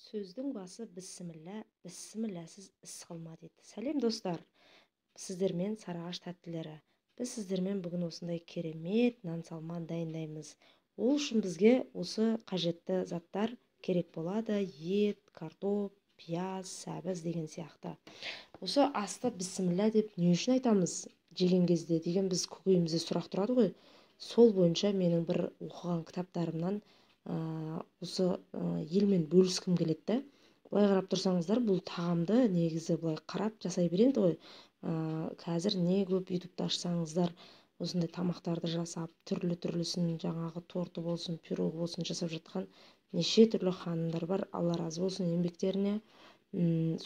Сөздің басы бісміллә, бісмілләсіз іс қылма дейді. Сәлем, достар! Сіздермен Сарыағаш тәттілері. Біз сіздермен бүгін осындай керемет нан салман дайындаймыз. Ол үшін бізге осы қажетті заттар керек болады: ет, картоп, пияз, сәбіз деген сияқты. Осы асты бісміллә деп не үшін айтамыз жеген кезде деген біз көкейімізде сұрақ тұрады ғой. Сол бойынша менің бір оқыған кітаптарымнан осы елмен бөліскім келеді да. Былай қарап тұрсаңыздар, бұл тағамды негізі былай қарап жасай береді ғой. Қазір не көп, Ютубты ашсаңыздар, осындай тамақтарды жасап, түрлі түрлісін, жаңағы торты болсын, пирог болсын, жасап жатқан неше түрлі ханымдар бар. Алла разы болсын еңбектеріне.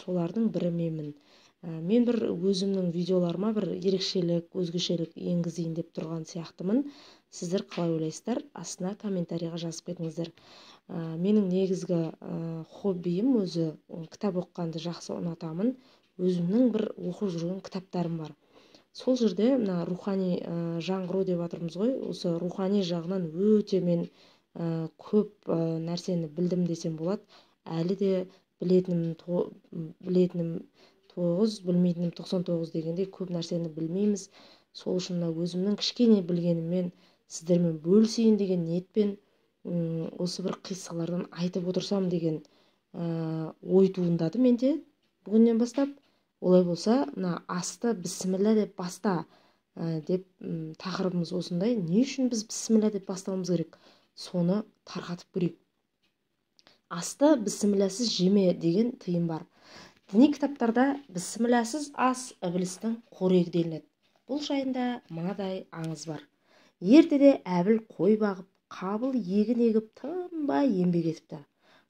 Солардың бірі менмін. Мен бір өзімнің видеоларыма бір ерекшелік, өзгешелік енгізейін деп тұрған сияқтымын. Сіздер қалай ойлайсыздар? Астына комментарийға жазып кетіңіздер. Менің негізгі хоббиім өзі кітап оқығанды жақсы ұнатамын. Өзімнің бір оқып жүрген кітаптарым бар. Сол жерде мына рухани жаңғыру деп жатырмыз ғой, осы рухани жағынан өте мен көп нәрсені білдім десем болады. Әлі де білетінім 9, білмейтінім 99 дегендей, көп нәрсені білмейміз. Сол үшін мына өзімнің кішкене білгеніммен сіздермен бөлісейін деген ниетпен, осы бір қиссалардан айтып отырсам деген ой туындады менде бүгіннен бастап. Олай болса, мына асты бісміллә деп баста деп, тақырыбымыз осындай. Не үшін біз бісміллә деп бастауымыз керек, соны тарқатып көрейік. Асты бісмілләсіз жеме деген тыйым бар. Діни кітаптарда бісмілләсіз ас ібілістің қорегі делінеді. Бұл жайында мынадай аңыз бар. Ертеде Әбіл қой бағып, Қабыл егін егіп, тынбай еңбек етіпті.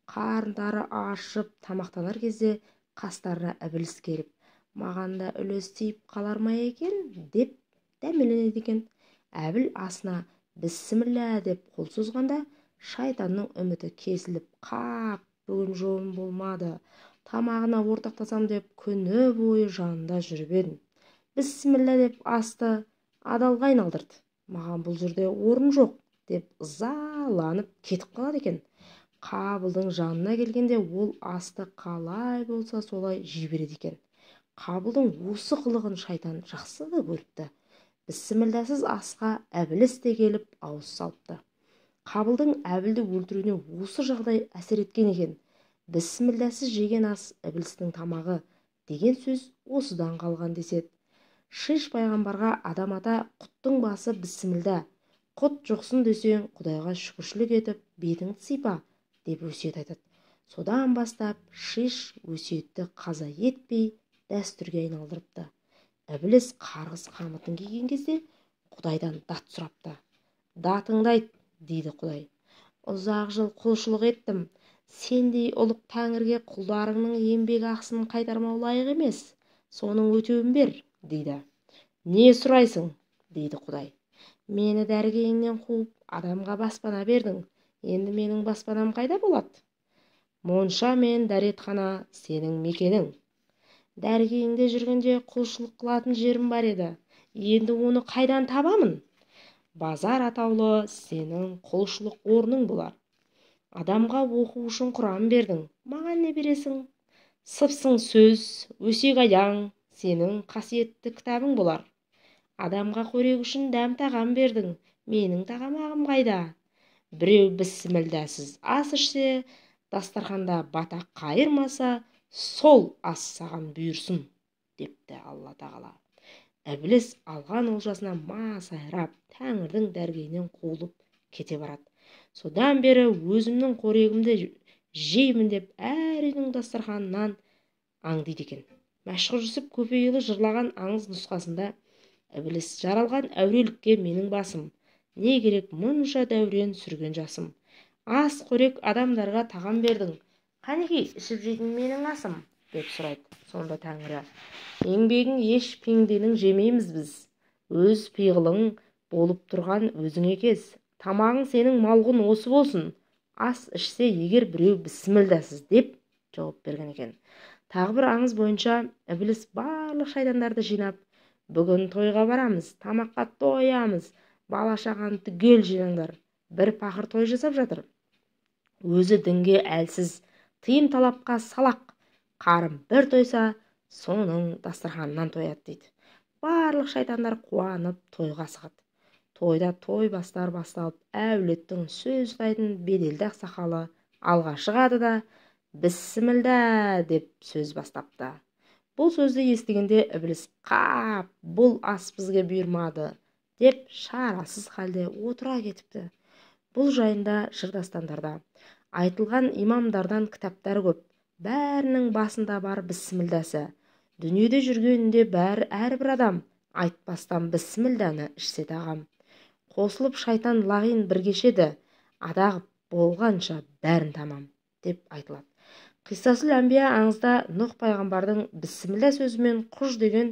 Қарындары ашып тамақтанар кезде қастарына ібіліс келіп, маған да үлес тиіп қалар ма екен деп дәмеленеді екен. Әбіл асына бісміллә деп қол созғанда, шайтанның үміті кесіліп, қап, бүгін жолым болмады, тамағына ортақтасам деп күні бойы жанында жүріп едім, бісміллә деп асты адалға айналдырды, маған бұл жерде орын жоқ деп ызаланып кетіп қалады екен. Қабылдың жанына келгенде ол асты қалай болса солай жей береді екен. Қабылдың осы қылығын шайтан жақсы көріпті. Бісмілләсіз асқа ібіліс те келіп ауыз салыпты. Қабылдың Әбілді өлтіруіне осы жағдай әсер еткен екен. Бісмілләсіз жеген ас ібілістің тамағы деген сөз осыдан қалған деседі. Шиш пайғамбарға Адам ата құттың басы бісміллә, құт жұқсын десең, Құдайға шүкіршілік етіп, бетіңді сипа деп өсиет айтады. Содан бастап Шиш өсиетті қаза етпей дәстүрге айналдырыпты. Ібіліс қарғыс қамытын киген кезде Құдайдан дат сұрапты. Датыңды айт, дейді Құдай. Ұзақ жыл құлшылық еттім. Сендей ұлық тәңірге құлдарыңның еңбек ақысын қайтармау лайық емес. Соның өтеуін бер, дейді. Не сұрайсың, дейді Құдай. Мені дәргейіңнен қуып, адамға баспана бердің. Енді менің баспанам қайда болады? Монша мен дәретхана сенің мекенің. Дәргейіңде жүргенде құлшылық қылатын жерім бар еді. Енді оны қайдан табамын? Базар атаулы сенің құлшылық орның болар. Адамға оқу үшін Құран бердің. Маған не бересің? Сыпсың сөз, өсек аяң сенің қасиетті кітабың болар. Адамға қорек үшін дәм тағам бердің. Менің тағамағым қайда? Біреу бісмілләсіз ас ішсе, дастарханда бата қайырмаса, сол ас саған бұйырсын, депті Алла тағала. Ібіліс алған олжасына масайрап, тәңірдің дәргейінен қуылып кете барады. Содан бері өзімнің қорегімді жеймін деп әр үйдің дастарханынан аңдиды екен. Мәшһүр Жүсіп Көпейұлы жырлаған аңыз нұсқасында ібіліс жаралған әурелікке менің басым, не керек мұнша дәурен сүрген жасым. Ас қорек адамдарға тағам бердің, қанекей ішіп жейтін менің асым, деп сұрайды. Сонда тәңірі, еңбегің еш пенденің жемейміз біз, өз пиғылың болып тұрған өзіңе кез, тамағың сенің малғұн осы болсын, ас ішсе егер біреу бісмілләсіз, деп жауап берген екен. Тағы бір аңыз бойынша ібіліс барлық шайтандарды жинап, бүгін тойға барамыз, тамаққа тоямыз, бала шағаны түгел жинаңдар, бір пақыр той жасап жатыр. Өзі дінге әлсіз, Тыйым талапқа салақ, қарын бір тойса, соның дастарханынан тояды дейді. Барлық шайтандар қуанып тойға асығады. Тойда той бастар басталып, әулеттің сөз ұстайтын беделді ақсақалы алға шығады да, «Бісміллә» деп сөз бастапты. Бұл сөзді естігенде ібіліс қап, бұл ас бізге бұйырмады деп шарасыз халде отыра кетіпті. Бұл жайында жыр дастандарда айтылған, имамдардан кітаптар көп. Бәрінің басында бар бісмілдәсі. Дүниеде жүргенінде бәрі әрбір адам айтпастан бісмілдәні ішсе тағам. Қосылып шайтан лағин бірге ішеді, адағы болғанша бәрін тамам деп айтылады. Қиссасул әнбия аңызда Нұх пайғамбардың бісміллә сөзімен Құж деген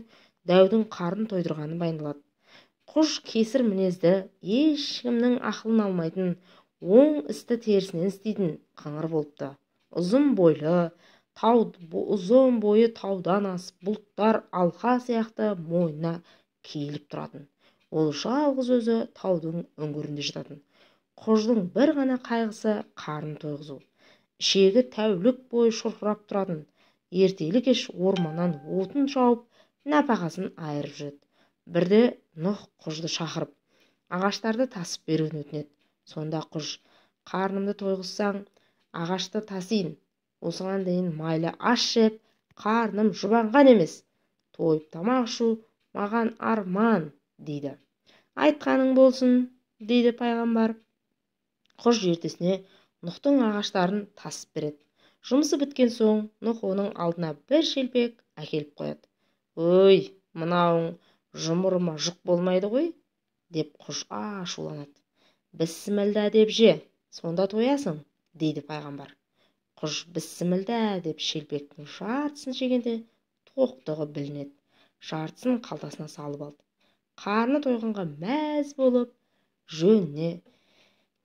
дәудің қарын тойдырғаны баяндалады. Құж кесір мінезді, ешкімнің ақылын алмайтын, оң істі терісінен істейтін қыңыр болыпты. Ұзын бойлы, ұзын бойы таудан асып, бұлттар алқа сияқты мойнына киіліп тұратын. Ол жалғыз өзі таудың үңгірінде жататын. Құждың бір ғана қайғысы қарын тойғызу. Ішегі тәулік бойы шұрқырап тұратын. Ертелі кеш орманнан отын шауып, нәпақасын айырып жүреді. Бірде Нұх Құжды шақырып, ағаштарды тасып беруін өтінеді. Сонда Құж, қарнымды тойғызсаң, ағашты тасиын. Осыған дейін майлы ас жеп, қарным жұбанған емес. Тойып тамақ ішу маған арман, дейді. Айтқаның болсын, дейді пайғамбар. Құж ертесіне Нұхтың ағаштарын тасып береді. Жұмысы біткен соң Нұх оның алдына бір шелпек әкеліп қояды. Өй, мынауың жұмырыма жұқ болмайды ғой, деп Құж ашуланады. Бісміллә деп же, сонда тоясың, дейді пайғамбар. Құж бісміллә деп шелпектің жартысын жегенде тоқтығы білінеді. Жартысын қалтасына салып алды. Қарны тойғанға мәз болып, жөніне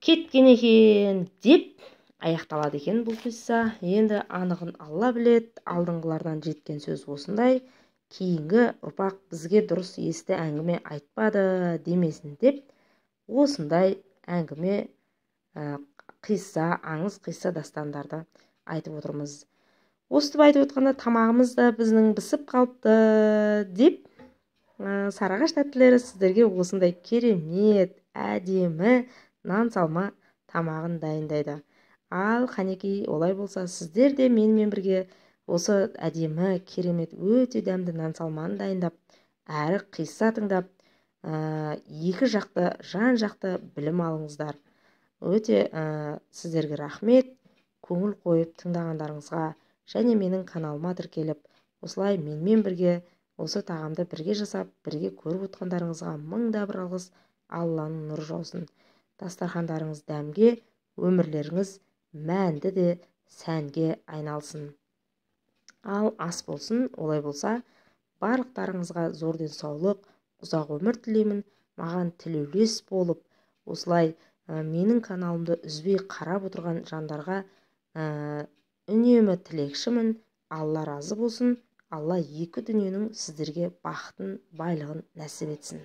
кеткен екен деп аяқталады екен бұл қисса. Енді анығын Алла біледі, алдыңғылардан жеткен сөз осындай. Кейінгі ұрпақ бізге дұрыс есті әңгіме айтпады демесін деп осындай әңгіме, қисса, аңыз, қисса, дастандарды айтып отырмыз. Осытып айтып отқанда тамағымыз да біздің пісіп қалыпты деп, Сарыағаш тәттілері сіздерге осындай керемет, әдемі нан салма тамағын дайындайды. Ал қанекей, олай болса сіздер де менімен бірге осы әдемі, керемет, өте дәмді нан салманы дайындап, әрі қисса тыңдап, екі жақты, жан жақты білім алыңыздар. Өте сіздерге рахмет, көңіл қойып тыңдағандарыңызға және менің каналыма тіркеліп, осылай менімен бірге осы тағамды бірге жасап, бірге көріп отқандарыңызға мың да бір алғыс. Алланың нұры жаусын. Дастархандарыңыз дәмге, өмірлеріңіз мәнді де сәнге айналсын. Ал ас болсын, олай болса, барлықтарыңызға зор денсаулық, ұзақ өмір тілеймін. Маған тілеулес болып, осылай менің каналымды үзбей қарап отырған жандарға үнемі тілекшімін. Алла разы болсын. Алла екі дүниенің сіздерге бақытын, байлығын нәсіп етсін.